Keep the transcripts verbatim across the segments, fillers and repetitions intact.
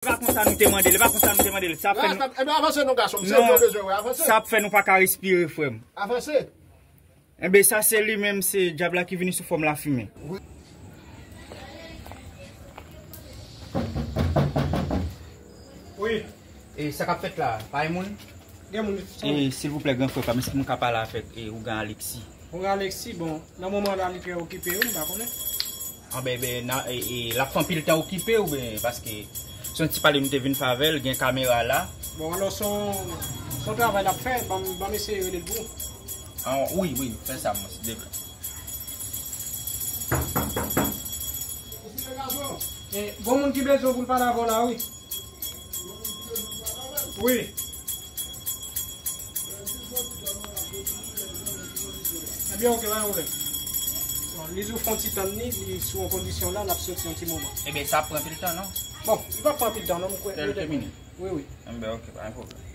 E pa konsa nou te mande l, e pa konsa nou te mande l. Sa ap fè nou... Ebyen, avanse non, gason m. Se non, yo bezwen wè, avanse. Sa ap fè nou pa ka respire, frè m. Avanse. Enben, sa se li menm, se dyab la ki vini sou fòm lafimen. Wi. Wi. E sa k ap fèt la, pa gen moun? Gen moun. E silvouplè, gran frè pa m, èske m ka pale avèk, e, ougan Alexis? Ougan Alexis, bon, nan moman la, li trè okipe, wi, m pa konnen. Anben, ben, na, e, e, l ap fè anpil tan okipe, oubyen, paske se yon ti pale nou te vin fè avè l, gen kamera la. Bon, alò, se yon, se yon travay l ap fè, ban m, ban m eseye rele l pou ou. Ah, wi, wi, fè sa, mwen, silvouplè. E, gon moun ki bezwen pou l pale avè w la, wi. Wi. Ebyen, oke, pa gen pwoblèm. Bon, li di w fè yon ti tann li, li sou yon kondisyon la, l ap soti yon ti moman. Ebyen, sa ap pran anpil tan, non? Bon, li p ap pran anpil tan, non, m kwè. Kèlke minit. Wi, wi. Enben, oke, pa gen pwoblèm.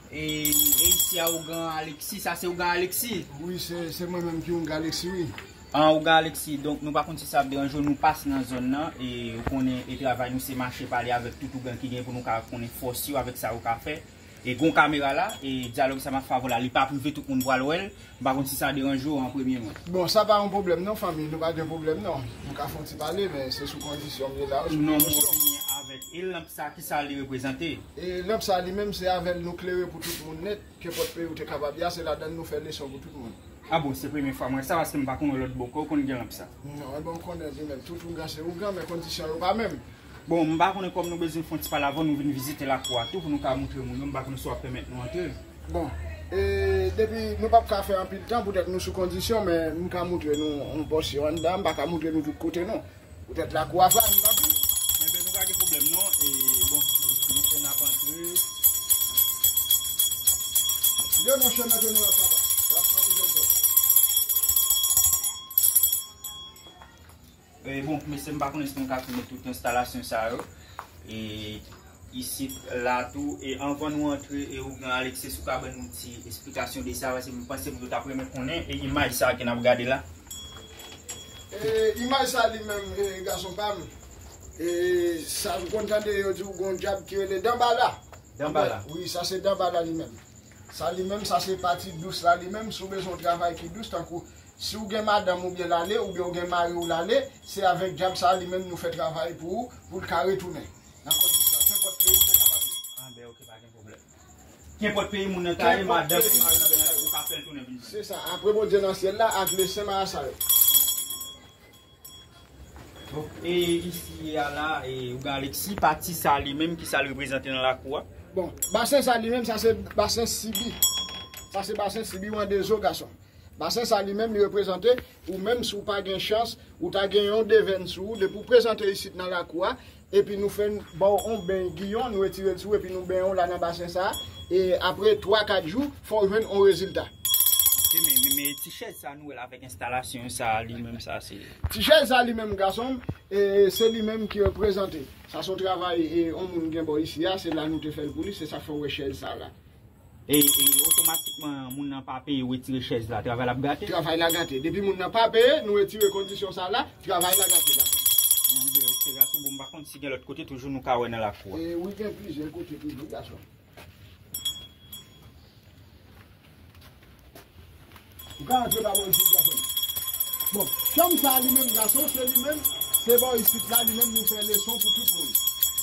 E, e isi a ougan Alexis, sa se ougan Alexis? Wi, se, se mwen menm ki ougan Alexis, wi. An, ougan Alexis, donk nou pa konn si sa ap deranje w, nou pase nan zòn nan, e ou konnen, e travay nou se mache pale avèk tout ougan ki gen pou nou ka konnen fòs yo avèk sa yo ka fè. E gon kamera la, e dyalòg sa m ap fè avè w la, li pa prive, tout moun pral wè l. M pa konn si sa deranje w an premye mwen. Bon, sa pa yon pwoblèm non, fanmi, nou pa gen pwoblèm non. Nou ka fè yon ti pale, men se sou kondisyon m ye la, sou kondisyon. Non, mwen fini avèk. E lanp sa, ki sa li reprezante? E lanp sa li menm, se avè l nou klere pou tout moun nèt, kenpòt peyi ou te kapab ye a, se ladan l nou fè leson pou tout moun. Ah bon, se premye fwa mwen sa, paske m pa konnen lòt bò, ou konn gen lanp sa? Non, e bon, m konnen li menm, tout ougan se ougan, men kondisyon yo pa menm. Bon, m pa konnen, kòm nou bezwen fè yon ti pale avè w, nou vin vizite lakou a tou pou nou ka montre moun yo, m pa konnen si w ap pèmèt nou antre. Bon, e depi nou p ap ka fè anpil tan, poutèt nou sou kondisyon, men m ka montre nou yon pòsyon anndan, m pa ka montre nou tout kote non. Poutèt lakou a frajil anpil. Enben, nou pa gen pwoblèm non, e bon, nou fè n ap antre. Yo, non, chèn nan te nou wè papa. W ap fè yon jèn kò. E, bon, mesye, m pa konnen si nou ka filme tout enstalasyon sa yo. E, isit la tou, e anvan nou antre, e ougan Alexis, si w ka ban nou ti esplikasyon de sa, paske m panse moun yo t ap renmen konnen, e imaj sa ke n ap gade la. E, imaj sa li menm, e, gason pa m, e, sa ou konn tande yo di w gon dyab ki rele Danbala. Danbala? Wi, sa se Danbala li menm. Sa li menm, sa se pati dous la li menm. Si w bezwen yon travay ki dous, tankou si w gen madanm oubyen l ale, oubyen w gen mari w l ale, se avèk dyab sa li menm nou fè travay pou ou, pou l ka retounen nan kondisyon, kenpòt peyi w te kapab ye. Ah, ben, oke, pa gen pwoblèm. Kenpòt peyi moun nan ta ye, madanm, mari w, ou ka fè l tounen vin. Se sa, apre Bondye nan syèl la ak le sen marasa yo. Donk, e isi a la, e ougan Alexis, pati sa li menm, ki sa l reprezante nan lakou a? Bon, basen sa li menm, sa se basen Sibi. Sa se basen Sibi, w an dezo, gason. Basen sa li menm, li reprezante, ou menm si w pa gen chans, ou ta gen yon devèn sou ou, depi w prezante isit nan lakou a, epi nou fè n ba w yon beny giyon, nou retire l sou ou, epi nou benyen w la nan basen sa, e apre twa, kat jou, fò w jwenn yon rezilta. Oke, men, men, men ti chèz sa nou wè la avèk enstalasyon sa, li menm sa se... Ti chèz sa li menm, gason m, e se li menm ki reprezante. Sa se yon travay, e, yon moun gen bò isi a, se la nou te fè l pou li, se sa k fè w wè chèz sa la. E, e otomatikman, moun nan pa peye, ou retire chèz la, travay la ap gate? Travay la gate. Depi moun nan pa peye, nou retire kondisyon sa la, travay la gate, gason. Anben, oke, gason, bon, m pa konn si gen lòt kote toujou nou ka wè nan lakou a. E wi, gen plizyè kote toujou, gason. Ou ka antre pa bò isit, gason. Bon, chanm sa a li menm, gason, se li menm, se bò isit la, li menm nou fè leson pou tout moun.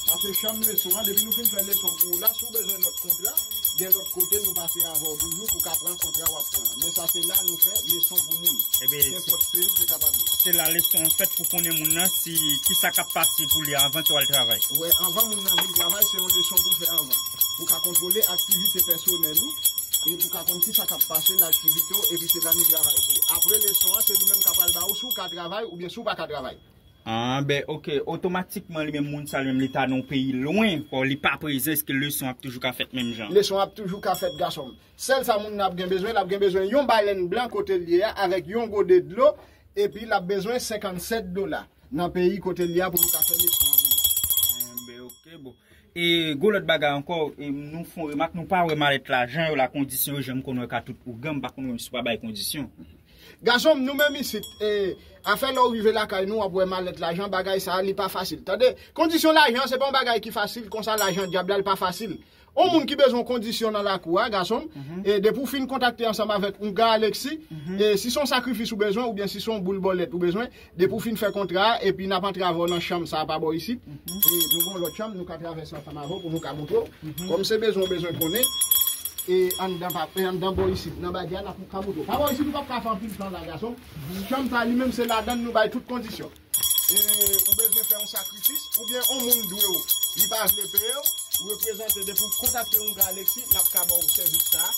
Sa se chanm leson an, depi nou fin fè leson pou ou la, si w bezwen lòt kontra, gen lòt kote nou pase avè w toujou pou w ka pran kontra w ap pran. Men sa se la nou fè leson pou moun. Ebyen, kenpòt peyi w te kapab ye. Se la leson an fèt pou konnen moun nan si kisa k ap pase pou li avan ke w al travay. Wè, anvan moun nan vin travay, se yon leson pou fè anvan. Pou ka kontwole aktivite pèsonèl ou, e pou ka konn kisa k ap pase nan aktivite w, epi se la nou travay pou ou. Apre leson an, se li menm k ap al ba ou si w ka travay oubyen si w pa ka travay. Ah, ben, oke, otomatikman, li menm, moun sa, li menm, li ta nan yon peyi lwen, fò li pa prezan, èske leson ap toujou ka fèt menm jan? Leson ap toujou ka fèt, gason m. Sèl sa moun nan ap gen bezwen, l ap gen bezwen yon balèn blan kote l ye a, avèk yon gode dlo, epi l ap bezwen senkannsèt dola nan peyi kote l ye a pou nou ka fè leson an pou li. Enben, oke, bon. E, gon lòt bagay ankò, e, nou fè yon remak, nou pa wè malèt la, jan yo la, kondisyon yo, jan m konn wè ka tout ougan, m pa konn wè misye pa bay kondisyon. Gason m, nou menm isit, e, afè lè w rive lakay nou, w ap wè malèt lajan, bagay sa a, li pa fasil. Tande, kondisyon lajan, se pa yon bagay ki fasil, konsa lajan dyab la, li pa fasil. On moun ki bezwen kondisyon nan lakou a, gason m, e, depi w fin kontakte ansanm avèk Oungan Alexis, e, si se yon sakrifis ou bezwen, oubyen si se yon boul bòlèt ou bezwen, depi w fin fè kontra a, epi n ap antrave w nan chanm sa a pa bò isit. E, nou gen yon lòt chanm, nou ka travèse ansanm avè w pou nou ka montre w. Kòm se bezwen w bezwen konnen, e anndan pa, e anndan bò isit, nan badya, n ap ka montre w. Pa bò isit, ou p ap ka fè anpil tan la, gason. Chanm sa li menm, se ladan l nou bay tout kondisyon. E ou bezwen fè yon sakrifis, oubyen yon moun dwe w, li pa vle peye w, ou reprezante depi w kontakte Oungan Alexis, n ap ka ba w sèvis sa a,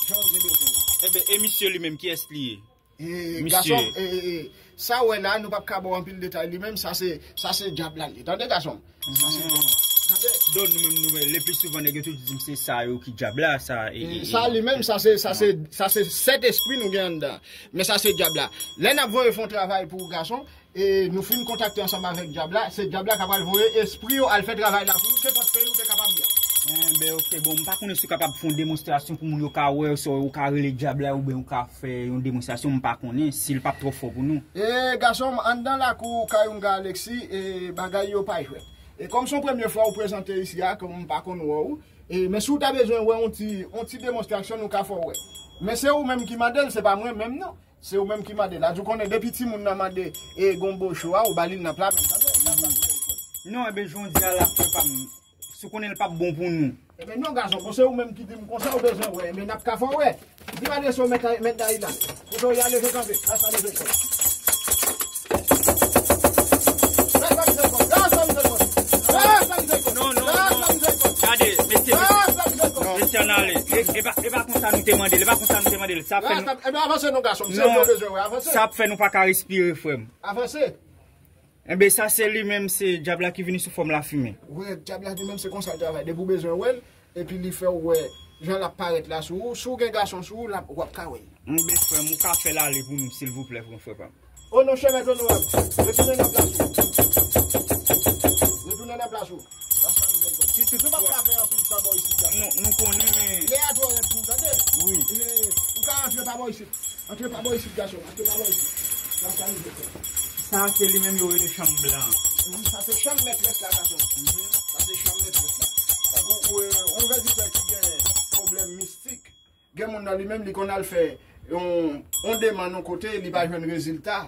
jan w gen bezwen l. Enben, e misye li menm, kiyès li ye? E, misye. Gason, e, e, e, sa w wè la, nou p ap ka ba w anpil detay li menm, sa se, sa se dyab la li ye. Tande, gason m? Sa se dyab la. Tande? Donk, nou menm, nou, le pli souvan, nèg yo toujou di m se sa yo ki dyab la, sa, e, e, e, sa e, li menm, sa se, sa se, sa se sèt espri nou gen anndan. Men sa se dyab la. Lè n ap voye fè yon travay pou ou, gason, e nou fin kontakte ansanm avèk dyab la, se dyab la k ap al voye espri yo al fè travay la pou ou, kenpòt peyi ou te kapab ye a. Enben, oke, bon, m pa konnen si w kapab fè yon demonstrasyon pou moun yo ka wè, si w ka rele dyab la, oubyen w ka fè yon demonstrasyon, m pa konnen si l p ap twò fò pou nou. E, gason m, anndan lakou kay Oungan Alexis, e bagay yo pa jwèt. E kòm se yon premye fwa ou prezante isi a, kòm m pa konn wè w, e, men si w ta bezwen wè yon ti, yon ti demonstrasyon, nou ka fè w wè. Men se ou menm ki mande l, se pa mwen menm, non. Se ou menm ki mande. La di w konnen depi timoun nan mande e gonbo cho a, ou ba li l nan pla men, tande? Non, enben, jodi a la, frè pa m, si w konnen l p ap bon pou nou. Enben, non, gason, bon, se ou menm ki di m konsa ou bezwen wè, enben, n ap ka fè w wè. Di pa de so, mèt, mèt Dayila. Kote w ye a, leve kanpe. Lasa leve kanpe. Lasa leve kanpe. Lasa leve kanpe. Lasa leve kanpe. Non, non, non. Lasa leve kanpe. Gade, mesye, mesye, mesye, ann ale. E, e pa, e pa konsa nou te mande l, e pa konsa nou te mande l. Sa fè nou... Lasa, enben, avanse non, gason m. Se ou bezwen wè, avanse. Sa ap fè nou pa ka respire, frè m. Avanse. Enben, sa se li menm, se dyab la ki vini sou fòm lafimen. Wi, dyab la li menm, se konsa l travay. Depi w bezwen wè l, epi li fè w wè jan l ap parèt la sou ou. Si w gen gason sou ou, l ap, w ap ka wè l. Enben, frè m, ou ka fè l ale pou nou, silvouplè, frè, frè pa m. O non, chè mèt onorab, retounen nan plas ou. Retounen nan plas ou. Lasa mizèrikòd. Pitit, nou p ap ka fè anpil tan bò isit, gason. Nou, nou konnen, men... Lè a twò rèd pou ou, tande? Wi. E, ou ka antre pa bò isit. Antre pa bò isit, gason. Antre pa bò isit. Lasa mizèrikòd. Sa se li menm yo rele chanm blan. Wi, sa se chanm mètrès la, gason. Sa se chanm mètrès la. Tankou, e, yon vèditè ki gen pwoblèm mistik. Gen moun nan li menm, li konn al fè yon, yon demann yon kote, li pa jwenn rezilta.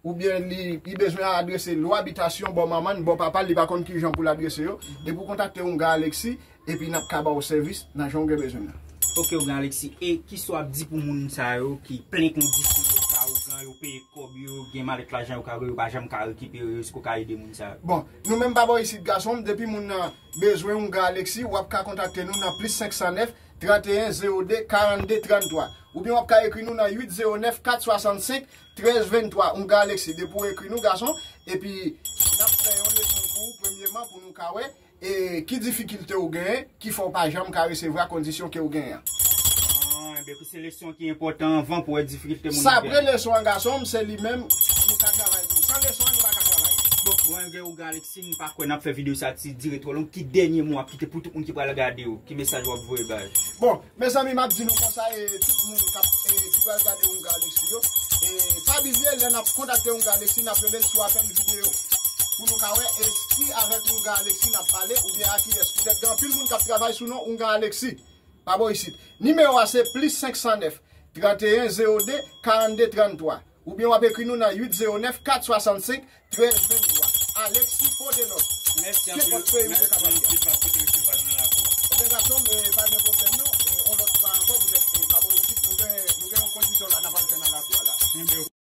Oubyen li, li bezwen adrese lwa bitasyon bò manman l, bò papa l, li pa konn kijan pou l adrese yo. Depi w kontakte Oungan Alexis, epi n ap ka ba w sèvis nan jan w gen bezwen nan. Oke, Oungan Alexis, e kisa w ap di pou moun sa yo ki plen kondisyon yo, sa Oungan, yo peye kòb yo, gen malèt lajan yo ka voye, yo pa janm ka rekipere yo, èske w ka ede moun sa yo? Bon, nou menm pa bò isit, gason m, depi moun nan bezwen Oungan Alexis, w ap ka kontakte nou nan plis senk san nèf, trannteyen zewo de, karannde, tranntwa. Oubyen w ap ka ekri nou nan uit zewo nèf, kat swasannsenk, trèz venntwa. Oungan Alexis, depi w ekri nou, gason, epi n ap fè yon leson pou ou, premyeman, pou nou ka wè, e, ki difikilte ou genyen, ki fè w pa janm ka resevwa kondisyon ke ou genyen an. Ah, enben, se leson ki enpòtan anvan pou wè difikilte moun nan genyen. Sa vre leson an, gason m, se li menm, nou ka travay pou ou. San leson an, nou pa ka travay. Bon, bon, enben, Oungan Alexis, m pa kwè n ap fè videyo sa ti dire twò long. Ki dènye mo w ap kite pou tout moun ki pral gade yo? Ki mesaj w ap voye ba yo? Bon, mezanmi, m ap di nou konsa, e, tout moun k ap, e, ki pral gade Oungan Alexis yo, e, pa bliye, lè n ap kontakte Oungan Alexis, n ap rele l sou apèl videyo. Pou nou ka wè èske avèk Oungan Alexis n ap pale, oubyen a kiyès. Poutèt gen anpil moun k ap travay sou non Oungan Alexis. Pa bò isit. Nimewo a se plis senk san nèf, trannteyen zewo de, karannde, tranntwa. Oubyen w ap ekri nou nan uit zewo nèf, kat swasannsenk, trèz venntwa. Alexis Podenos. Mèsi anpil. Kenpòt peyi ou te kapab ye a.